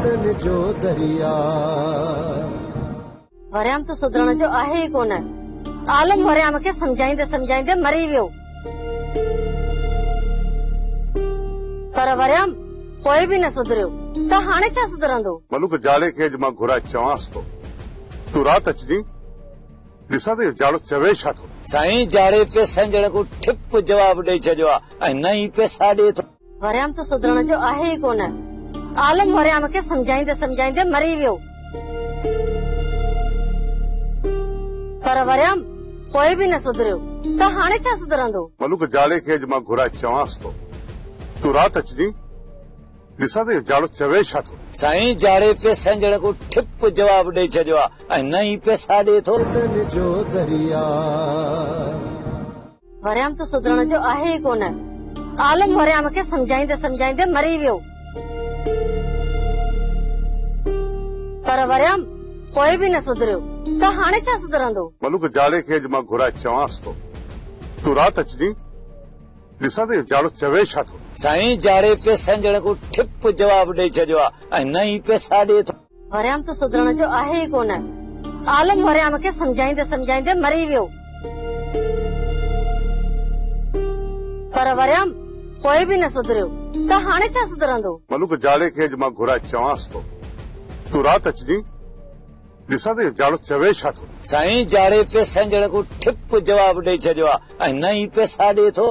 دردن جو درياء. وريام ته سڌرڻ جو آهي ئي ڪونه. عالم وريام کي سمجهائيندي سمجهائيندي مري ويو. پر وريام پوء به نه سڌريو ته هاڻي ڇا سڌرندو؟ ملوڪ جاڙي کي اڄ مان گهرائي چوانس ٿو. تون رات اچجين، ڏسان ته اهو جاڙو چوي ڇا ٿو. سائين جاڙي پئسن جهڙ ڪو ٺپ جواب ڏئي ڇڏيو آ ۽ نه ئي پئسا ڏئي ٿو. وريام ته سڌرڻ جو آهي ئي ڪونه. عالم وريام کي سمجهائيندي سمجهائيندي مري ويو. پر وريام پوء به نه سڌريو ته هاڻي ڇا سڌرندو؟ ملوڪ جاڙي کي اڄ مان گهرائي چوانس ٿو. تون رات اچجين، ڏسان ته اهو جاڙو چوي ڇا ٿو. سائين جاڙي پئسن جهڙ ڪو ٺپ جواب ڏئي ڇڏيو آ ۽ نه ئي پئسا ڏئي ٿو. دردن جو درياء. وريام ته سڌرڻ جو آهي ئي ڪونه. عالم وريام کي سمجهائيندي سمجهائيندي مري ويو. پر وريام پوء به نه سڌريو ته هاڻي ڇا سڌرندو؟ ملوڪ جاڙي کي اڄ مان گهرائي چوانس ٿو. تون رات اچجين، ڏسان ته اهو جاڙو چوي ڇا ٿو. سائين جاڙي پئسن جهڙ ڪو ٺپ جواب ڏئي ڇڏيو آ ۽ نه ئي پئسا ڏئي ٿو. وريام ته سڌرڻ جو آهي ئي ڪونه. عالم وريام کي سمجهائيندي سمجهائيندي مري ويو. پر وريام پوء به نه سڌريو ته هاڻي ڇا سڌرندو؟ ملوڪ جاڙي کي اڄ مان گهرائي چوانس ٿو. تون رات اچجين، ڏسان ته اهو جاڙو چوي ڇا ٿو. سائين جاڙي پئسن جهڙ ڪو ٺپ جواب ڏئي ڇڏيو آ ۽ نه ئي پئسا ڏئي ٿو.